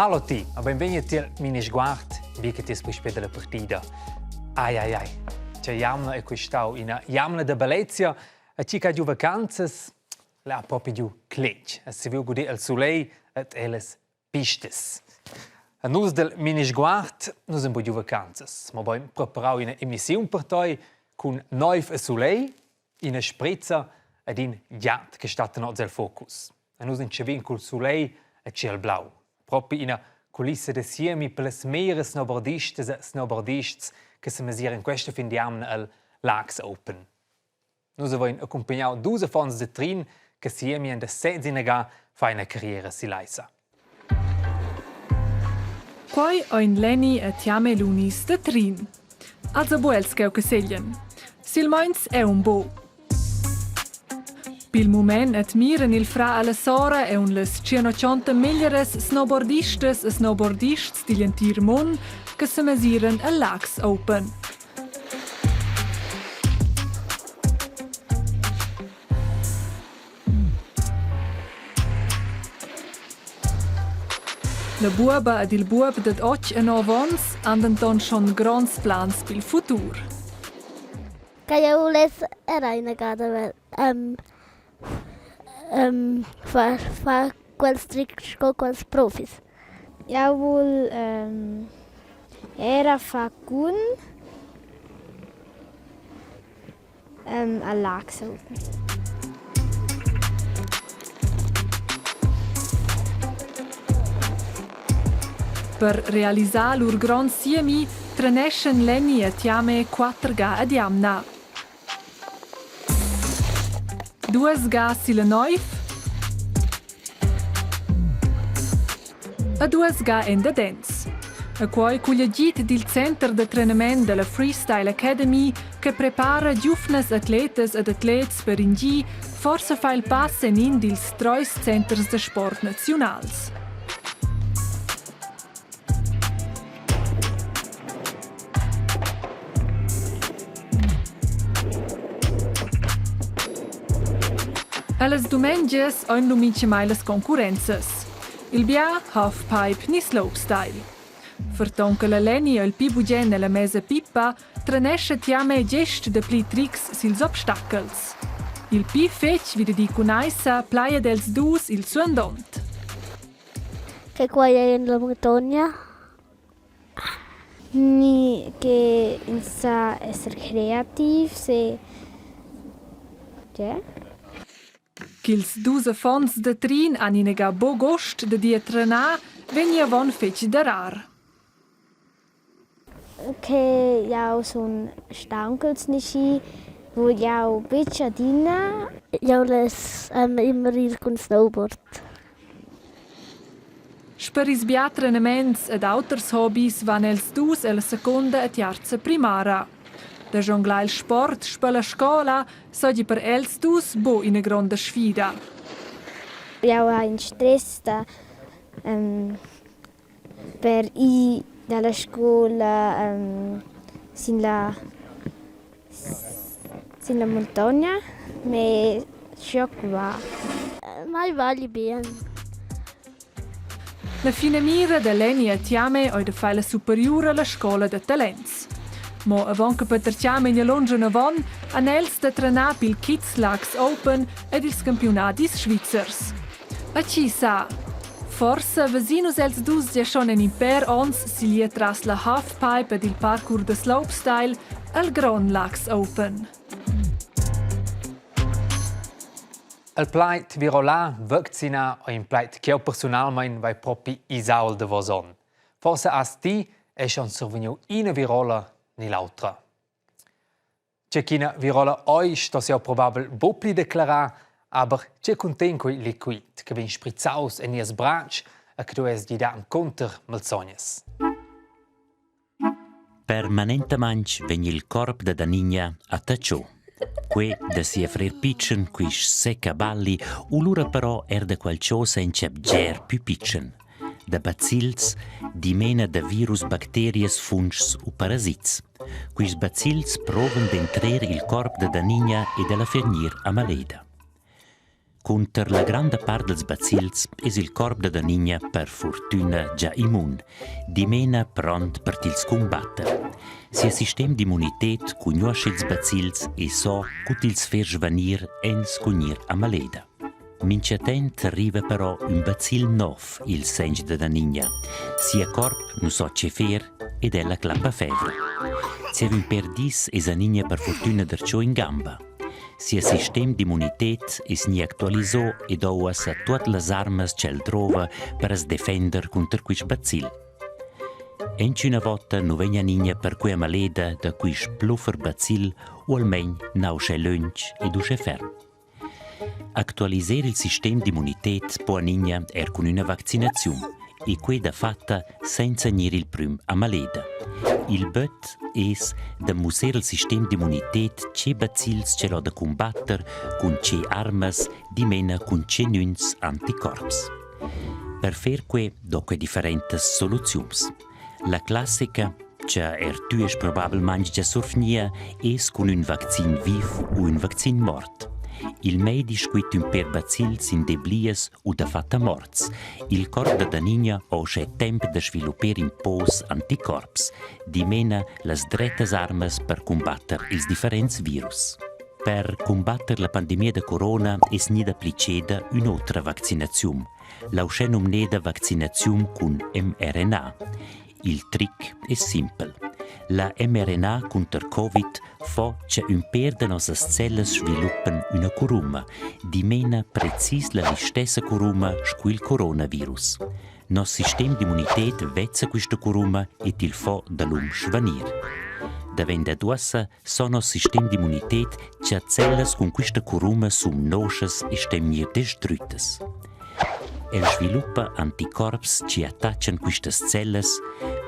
Hallo ti, a benvegni tiel Minisguard, vi che ti es puspè dalla partida. Ai ai ai, c'è jamna è quistau ina jamna da bellezia a chi che ha giu vacanzas, la ha propi giu cletg. Es si viu guder el soleil et elles pistas. A nus del Minisguard nus hem bugiu vacanzas, ma bein preparau ina emissiun per toi cun neiv e soleil, ina sprizza ed in giat che stattan oz el focus. E nus entschevin cul soleil e tschiel blau. Propi ina culissa da siemi per las meglieras snowboardistas e snowboardists che se mesiran questa fin d'jamna al Laax Open. Nus havein accumpagnau dus affons da Trin che siemian da sez inaga far ina carriera sill'aissa. Quei ein Leni e Tiame Lunis da Trin. Also bu els cheu che seglien. Silmeins è un bo. Pil mument admiran il fra alla sora e un las 180 meglieras snowboardistas e snowboardists digl entir mund che se mesiran al Laax Open. La buoba ed il buob dad otg e nov onns han denton schon gronds plans pil futur. Che jeu vuless era inagada ver um, um, far, far quels trics sco quels profis. Jau vul um, era far cun a Laax Open. Per realisar lur grond siemi treneschan Lenny e Tiame quatter ga ad jamna. Duas ga silla neiv e duas ga endadens. E quai cugl agid dil center da trenament dalla Freestyle Academy che prepara giuvnas atletas ed atlets per in gi forsa fa il pass en in dils treis centers da sport naziunals. Ellas dumengias ein lu mintgamai las concurrenzas. Il bia halfpipe ni slopestyle. Ferton che la Leni ei il pli bugen ella mesa pippa, trenescha Tiame gest dapli trics sils obstachels. Il pli fetg vi da dir cun aissa plai ad els dus il suandont. Che quai è en la muntogna? Ni che ins sa esser creativs e tge? Ch'ils dus affons da Trin han inaga buc gust dad ir a trenar, vegni avon fetg darar. Che jau sun staunchels nischi, vul jau betg adina. Jau less immer ir cun snowboard. Sper ils bia trenaments ed auters hobis van els dus ella secunda e tiarza primara. Da jonglar il sport sper la scola seigi per els dus buc ina gronda sfida. Jau hai in stress da per ir dalla scola sin la sin la muntogna, me schoc va. Mai vali bien. La finamira da Leni a Tiame ei da far la superiura alla scola da talents. Mo avon che patertgar memia lunsch anavon han els da trenar pil Kids Laax Open ed ils campiunadis svizzers. A chi sa? Forsa vesin nus els dus gia schon en in pèr onns siglir tras la halfpipe ed il parkour da slopestyle al Grand Laax Open. Il plaid virolà vaccinà è in plaid ch'jeu persunalmein vai propi isau il davos onn. Forsa has ti è schon survegniu ina virola ni l'autra. Tge ch'ina virola oi sto jau probabel buc pli declarar, aber tge cuntegn quei liquid che vegn sprizzaus en nies bratsch e che duess gidar encunter malsognas? Permanentamaing vegn il corp dad Anigna attachò. Que da sia frer pitschen quist secca balli u lura però eir da qualchosa in tschep bger pü pitschen, da bacils, dimena da virus, bacterias, funschs u parasits. Quists bacils provan d'entrer i'l corp da Danigna e da la far gnir amaleda. Cunter la granda part dals bacils es il corp da Danigna per furtüna già immun, dimena pront per tils cumbatter. Sia sistem d'immunited cugnuoscha ils bacils e so cu tils fer svanir e scugnir amaleda. Minchatant riva però ün bacil nouv i'l sench da Danigna. Sia corp nu so che fer ed ella clappa fevra. Zieva ün pêr dis es Anigna per furtüna darcho in gamba. Sia sistem d'immunited es gnü actualiso ed ho uossa tuot las armas ch'el drova per as defender cunter quist bacil. Inchüna vota nu vegna nigna perque amaleda da quist pluffer bacil u almain na uschè lönch ed uschè ferm. Actualiser il sistem d'immunited po Anigna eir cun üna vaccinaziun e quai dafatta sainza gnir il prüm amaleda. Il böt es da musser al sistem d'immunited che bacils ch'el ho da cumbatter, cun che armas, dimena cun chenüns anticorps. Per fer que do que differentas soluziuns. La classica, cha eir tü est probabelmaing già survgnia, es cun ün vaccin viv u ün vaccin mort. Il meidi squit ün pêr bacils indeblias u dafatta morts. Il corp da Danigna ho uschè temp da svilupper in pos anticorps, dimena las drettas armas per cumbatter ils differents virus. Per cumbatter la pandemia da corona es gnida appliceda ün'otra vaccinaziun, la uschè-numneda vaccinaziun cun mRNA. Il tric es simpel. La mRNA cunter Covid fo cha ün pêr da nossas cellas sviluppan üna curuma, dimena precis la listessa curuma scu il coronavirus. Nos sistem d'immunited vezza quista curuma e til fo dalum svanir. Davent dad uossa so nos sistem d'immunited cha cellas cun quista curuma sun noschas e stem gnir desdrüttas. El sviluppa anticorps chi attachan quistas cellas.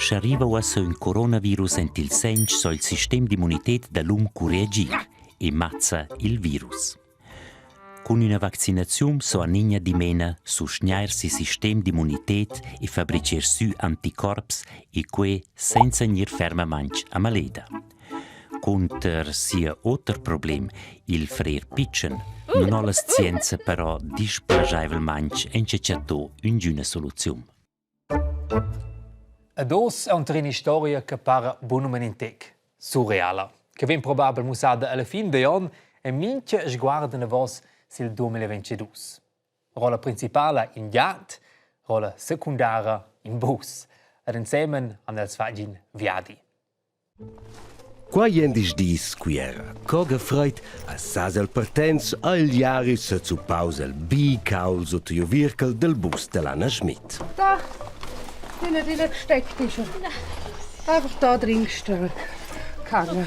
Sch'arriva uossa ün coronavirus aint il sench so il sistem d'immunited dalum cu reagir e mazza il virus. Cun üna vaccinaziun so Anigna dimena sustgnair seis sistem d'immunited e fabricher sü anticorps e que senza gnir fermamaing amaleda. Cunter sia oter problem, il frer pitschen, nun ho la scienza però displaschaivelmaing encha chattò üngüna soluziun. Ed oz aunc in'historia che para bunamein in tec surreala, che vegn probabel mussada alla fin digl onn e mintga sguard anavos sil 2022. Rolla principala in giat, rolla secundara in bus. Ed ensemen han els fatg in viadi. Quai endisch dis Cuera. Co gefreut a sas el Partenz ha il Jari sezuppaus el bi caul sut il virchel del bus dell'Anna Schmidt. Da, bin nicht reingesteckt ist er. Einfach da drin gesteckt. Kann.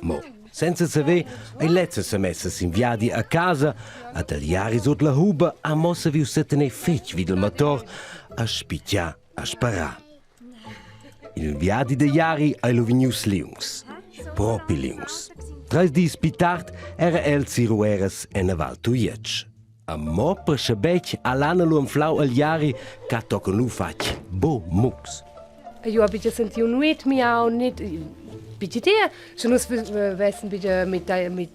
Mo senza saver ei lezza semessa sin viadi a casa ad el Jari sut la huba ha mo saviu setener fetg vid il motor a spitgar a sparar. Il viadi da Jari ei lu vegnius liungs, propi liungs. Treis dis pli tard era el si Rueras en Val Tujetsch. A mo per schabettg ha l'Anna lu anflau al Jari ch'ha tochen lu fatg bo mucs. Io habe sentiu nuit miau nicht bitte dir schon nus wessen bitte mit mit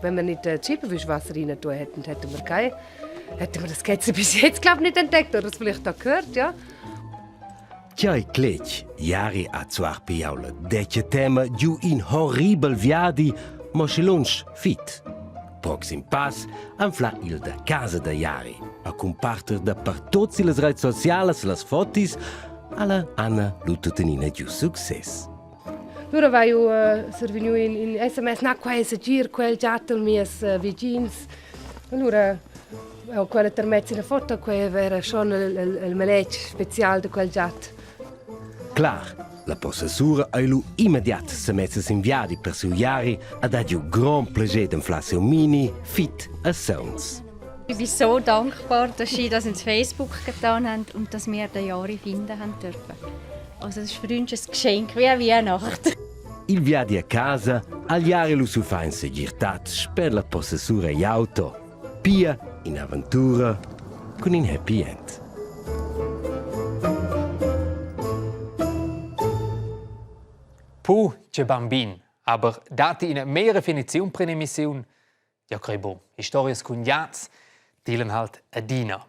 wenn wir nicht Schiebewischwasser rein tun hätten hätten wir kein hätten wir das Kätzchen bis jetzt glaube nicht entdeckt oder es vielleicht auch gehört ja Tgei cletg, Jari ha zuar pigliau la detga tema giu in horribel viadi, mo schi lunsch fit. Proxim pass anfla il da casa da Jari a cumparter dapertut sillas reits socialas las fotis alla Anna lu tuttenina giu success. Lura vai ju survegniu in, in SMS, na quai è segir quel giat mies vicins. Allura ho quella termezz ina foto, quei era schon il, il, il maletg special da quel giat. Clar, la possessura ei lu immediat semessa sin viadi per siu Jari ed ha giu grond plascher d'anflar siu mini fit a sauns. Ich bin so dankbar, dass sie das ins Facebook getan haben und dass wir den Jari finden haben dürfen. Also das ist für uns ein Geschenk wie eine Weihnacht. Il viadi a casa al Jari lu su fa in segirtad sper la possessura egl auto. Pia in'aventura cun in happy end. Puh, che bambin! Aber datti ina meglra finiziun per in'emissiun? Ja crei bu. Historias cun giats tilan halt adina.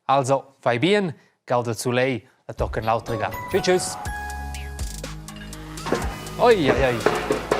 Also, fai bien, gauda il sulegl e tochen l'autra ga. Tschüss tschüss. Oi, oi, oi.